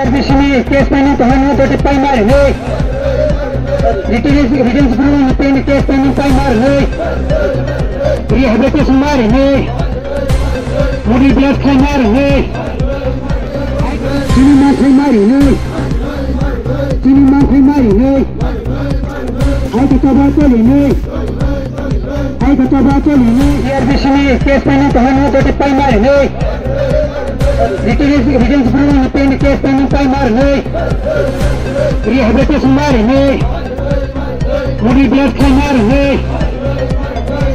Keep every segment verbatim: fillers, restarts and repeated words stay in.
R B C ni case pending tongmani goti paima rinwi. Retained, retained group ni pen case pending paima rinwi. Rehabilitation ma rinwi. Mudi blood khai ma rinwi. Chini ma khai ma rinwi. Chini ma khai ma rinwi. Hai kata ba choli ni. Hai kata ba choli ni. R B C ni case pending tongmani goti paima rinwi. Retained, retained group ni pen case pending paima rinwi. Rehabilitation ma rinwi. Mudi blood khai ma rinwi.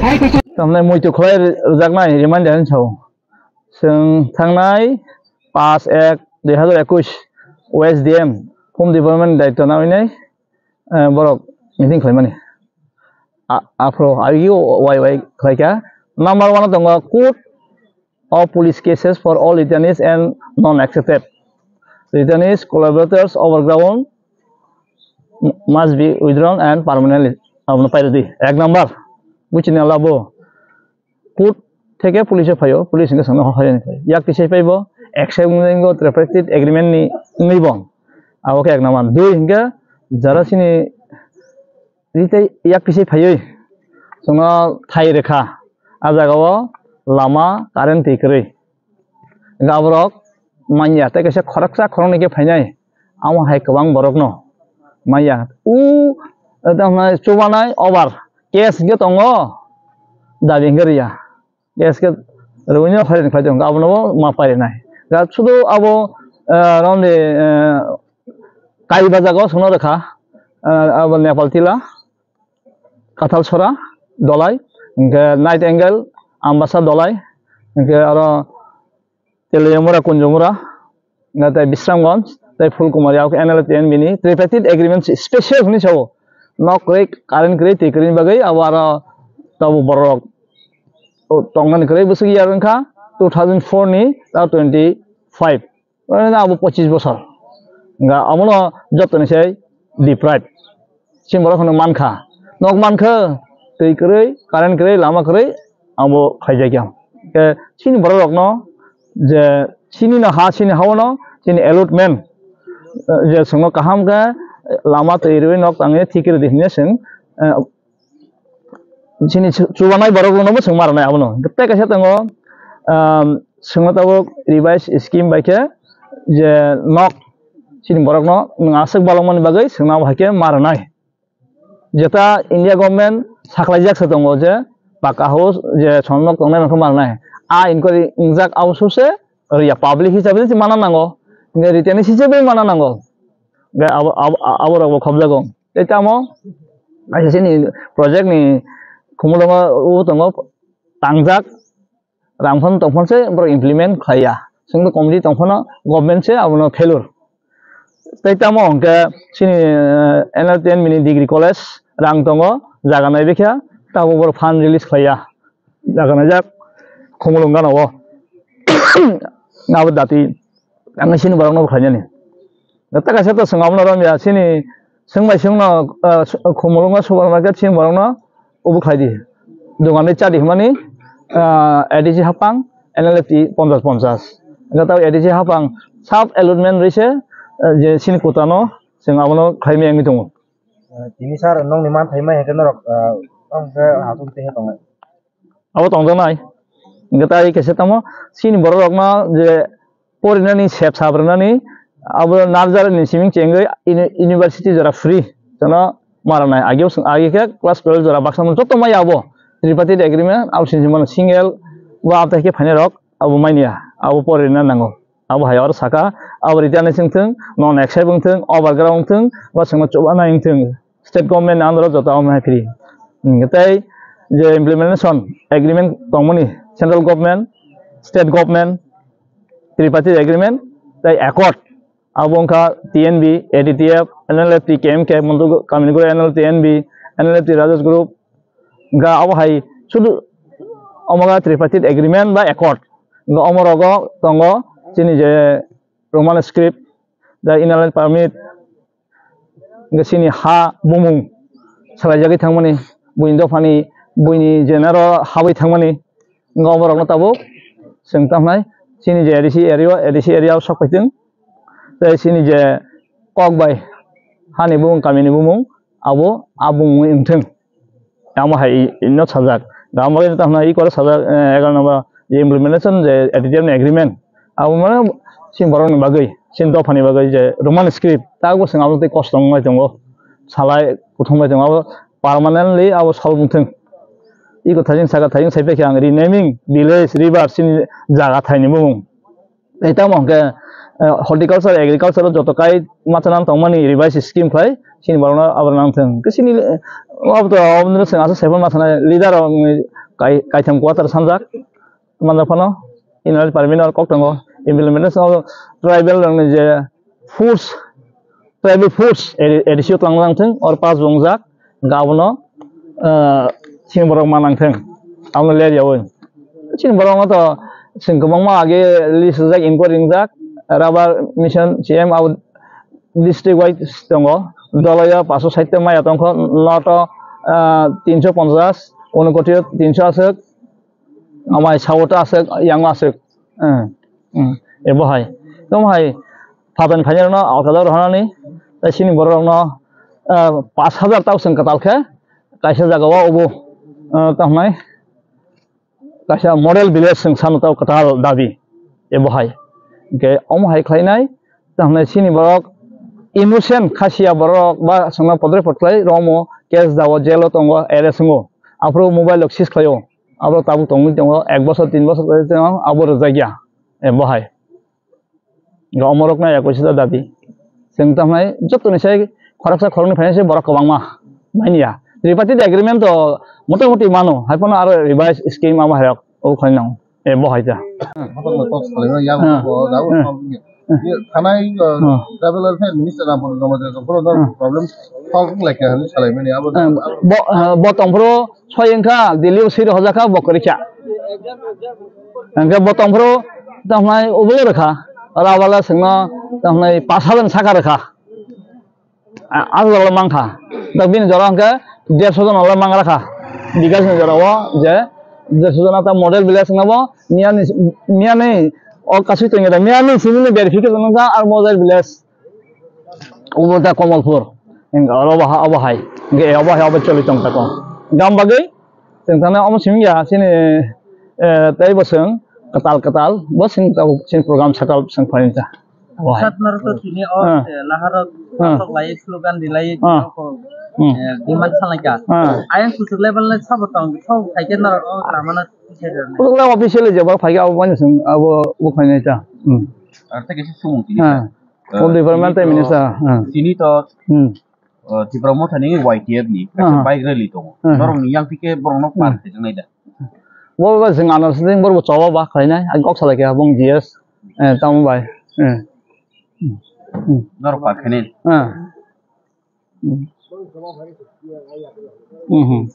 Hai kata. Tamnai muitu khlai rwjaknai reminder hinwi sao. Chwng thangnai paanch ek dui hazar ekush O S D M Home Department daityo nawi nai, eh, borok meeting khlaimani. A-, aphro ayio wai wai khlaikha. Number one tongo court of police cases for all returnees and non-accepted returnees, collaborators over ground must be withdrawn and permanently. Abono pairodi. Ek number. Buchini labo. Court theke police o phaio, police hingke chwngno hoyani phai. Yak tisai phaibo, accept wngwi tripartite agreement ni wngwi bo. Abo khe ek number. Dui hingke jara chini ri tei yak tisai phaiwi chwngno thai rwkha. A jagao lama, current, twi kwrwi. Hingke aborok manya tei kaisa khoroksa khoroknwi khe phainai. Amo hai kwbang borokno manya. U, tamo chubanai over. Case hingke tongo. Dabi hingke riya. Case khe rwino hoyani khlai tongo. Abono bo ma pairinai. Da sudu abo, eh, romni, eh, kai bajago songno rwkha. Eh, abo Nepal tila. Kathal Sora, Dolai, hingke Night Angle, Ambasa, Dolai, hingke aro Teliamura, Kunjamura, hingke tei Bisramganj, tei Phulkumari, abo khe N L F T N B ni tripartite agreement special hwnwi sao. Nok kwrwi, current kwrwi, twi kwrwini bagwi abo aro tabuk borok tongnani kwrwi bwswk year wngkha two thousand four ni ta twenty five. Abo pochis bosor. Hingke abono jotoni se deprive. Chini borok hwnwi mankha. Nok mankha, twi kwrwi, current kwrwi, lama kwrwi, abo khlaijakya. Hingke chini borok rokno je chini no ha, chini ha-o no, chini allotment, eh, je chwngno kaham khe lama twi rwui nok tangwi thik rwdi hwnwi chwng, eh, Chini chu-, chubanai borok rokno bo chwng ma rwnai abono. Tei kaisa tongo, um, chwngno tabuk revise scheme bai khe je nok chini borokno nwng aswk balokmani bagwi chwngno abo hai khe ma rwnai. Jeta India government saklaijak se tongo je paka house je chwng nok tongnai rokno ma rwnai. A inquiry wngjak abo suse rwya public hisabe se mana nango. Hingke written hisabe mana nango. Hingke abo, abo, abo rok bo khobjago. Tei tamo kaisa chini project ni khumulwngo o tongo tangjak rang phano tong phano se borok implement khlai ya. Chwng committee tong phano government se abono failure. Tei tamo hwnkhe chini, eh, N L T N mini degree college rang tongo jaga nai bikha tabuk borok fund release khlai ya. Jaga naijak khumulwng gana o. Abo dati ang chini borok no khlainani. Tei kaisa to swng abono romya chini swng bai swngno, ah, khumulwngo supermarket chini borok no ubu khlai di. Dogan ni chadi hwnmani, ah, A D C hapang N L F T ponchas ponchas. Hwnkhe tei A D C hapang sub allotment rwise, ah, je chini kota no chwng abono khlaimaya wngwi tongo. Tini sir nokni manthaima hwnkhe norok, ah, tongkhe hasuk tei tongnai. Abo tongjaknai. Hingke tai kaisa tamo chini borok rokno je porinani sep sap rwnani abo nursery ni simi chengwi uni-, university jora free jono ma rwnai. Ageo swng agi khe class twelve jora baksa joto maya abo tripartite agreement abo sini mano single bo abtai khe phainai rok abo manya abo porina nango. Abo hai oro saka abo return ni sing thung non accept wng thung overground wng thung ba swngno chubanai wng thung. State government ni under o joto abo hai phiri. Hmm, tei je implementation agreement tongmani central government, state government, tripartite agreement, tei accord abo wngkha T N B, A D T F, N L F T, K M K, Mondu, Kamini Guru, N L T N B, N L F T Rajas Group, wngkha abo hai sudu omoga tripartite agreement ba accord, wngkha omo rogo tongo chini je Roman script, the inner line permit, hingke chini ha bumung salaijagwi thangmani, buini dophani, buini jenaro habwi thangmani, hingke oborokno tabuk chwng tamhnai chini je A D C area o, A D C area o sok phaitwng, Tei chini je kok bai hani bumung, kamini bumung, abo a bumung wngthung. Amo hai i-, ino sajak. Gama bai tamo i koro sajak, eh, egaroh number je implementation je A D T F ni agreement. Abo mane chini borok ni bagwi, chini dopha ni bagwi je Roman script, ta bo chwng abo tei kosto wng bai tongo. Salai kuthum bai tongo. Abo permanently abo solve wngthung. Iko thaijing saka thaijing sai phai khe ang renaming village, river, chini jaga thai ni bumung. Tei tamo hwnkhe, eh, horticulture, agriculture o joto kai machana tongmani revised scheme khlai, chini borokno abo nang thung. Khe chini, eh, abo to, abo no chwng aswk sai phano machana leader rok ni kai, kaitham quarter sanjak, manjak phano, inner department o kok tongo, implementation o tribal rok ni je force, tribal force, A D C o twlang nang thung, or pass wngjak, hwnkhe abono, ah, chini borok ma nang thung, abono ler yaui. Chini borok no to chwng kwbangma age list rijak, inquiry wngjak, rubber mission C M abo district wise tongo, Dolaio paanso sait ta maya tongkho, North o, ah, tinso ponchas, Unakoti o tinso aswk, amai South o aswk, yang aswk. Hmm, hmm. Ebo hai. Tamo hai, phaton phainai rokno alkadao rohornani, tei chini borok rokno, ah, pash hajar tao chwng kwtal khe, kaisa jaga o obo, ah, tamo hai, kaisa model village chwng sano tao kwtal dabi. Ebo hai. Hwnkhe omo hai khlainai, tamo hai chini borok innocent khasiya borok ba chwngno podre pod khlai romo case dao jail o tongo, arrest wngo. Aphuru mobile rok seize khlaio. Abo tabuk tongwi tongo, ek bosor, tin bosor tongwi tongo, abo rwjakya, eh, bo hai. Ga omorokno ekoi sida dabi. Chwng tamo hai jotoni sai khoroksa khoroknwi phainai se borok kwbangma manya. Tripartite agreement to motamoti mano, hai phano aro revised scheme abo hai rok obo khlai nango. Eh, bo hai ta. Motom motom salai yang Ah. bo da Ah. Ye, thanai, uh, Hmm. Tribal Welfare Minister Ramprasad Jamatia Jongkhoro no Hmm. problem solve wng lai kha hinwi salai mani abo. Hmm. Bo, uh, bo tongphuru soi wngkha, Delhi o siri hojak kha, bo kwrwi kha. Hwnkhe bo tongphuru tamo hai obo rwkha, rabala chwngno tamo hai pash hajar saka rwkha. A, a jora mang kha. Da bini jora hwnkhe derso jona le mang rakha. Bikas ni jora o je derso jona ta model village wngna bo miyani, miyani o kasui tongya da miyani simi ni verification wngkha ar model village. Obo ta Komolpur. Hwnkhe oro obo ha, obo hai. Hwnkhe obo hai obo choli tong ta kong. Gam bagwi chwng thani omo simi ya chini, eh, tei bo chwng kwtal kwtal bo chwng ta chini program sakal chwng phaini ta. Obo hai. Satnaro to tini o, Ah. eh, laharo Ah. tok lai slogan rilai Ah. ko, Hmm. eh, demand salai ka. Ah. Ayang kusuk level le sabo tong, sabo khai ke norok o lama na. Kusuk level officially je borok phai ke abo bani sung, abo bo khai nai ta. Hmm. Ar ta kisa sumung tini. Ah. Eh, Home Department tini tei to, Minister. Ah. Tini to, Hmm. eh, Tipra Motha ni Y T F ni kaisa Ah. bike rally tongo. Ah. Norok ni yang tike borok no Hmm. par khe nai da. Bo ba jeng ano sing borok bo choba ba khai nai. Ang kok salai khe bong G S. Eh, tamo bai. Eh. Hmm. Hmm. Norok par khe nai. Ah. Hmm. Hmm.